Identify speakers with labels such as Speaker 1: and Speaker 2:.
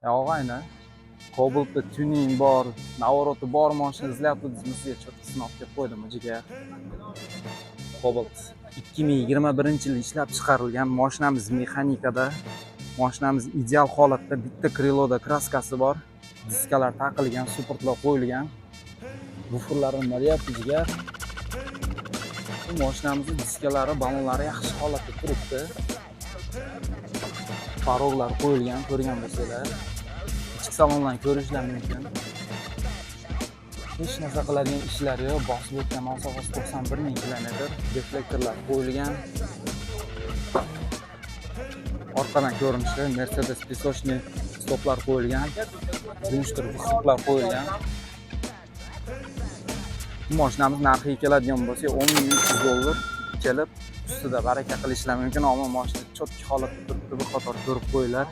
Speaker 1: Og'ayni, Cobaltda tuning bor, наворот i bor mashina izlayaptidingizmi? Sizga чётко sini olib kelib qo'ydim, jigar. Cobalt 2021 yil ishlab chiqarilgan mashinamiz mexanikada. Mashinamiz ideal holatda, bitta крыло da краска si bor, diskalar taqilgan, suportlar qo'yilgan. Буфер lari nima deyapti, jigar? Bu mashinamizni diskalari, ballonlari yaxshi holatda turibdi. Порог lar qo'yilgan, ko'rgan bo'lsanglar. Ichki salonlarni ko'rishlar mumkin. Hech narsa qiladigan ishlari yo'q. Bosib o'tgan masofasi 91 ming kilometr. Deflektorlar qo'yilgan. Orqadan ko'rinishi, Mercedes песочный stoplar qo'yilgan. Booster выхлоп lar qo'yilgan. Bu mashinamiz narxiga keladigan bo'lsak, 10 300 dollar, kelib ustida baraka qilishlar mumkin, ammo mashina чётко holatda turibdi, bir qator ko'rib qo'yinglar.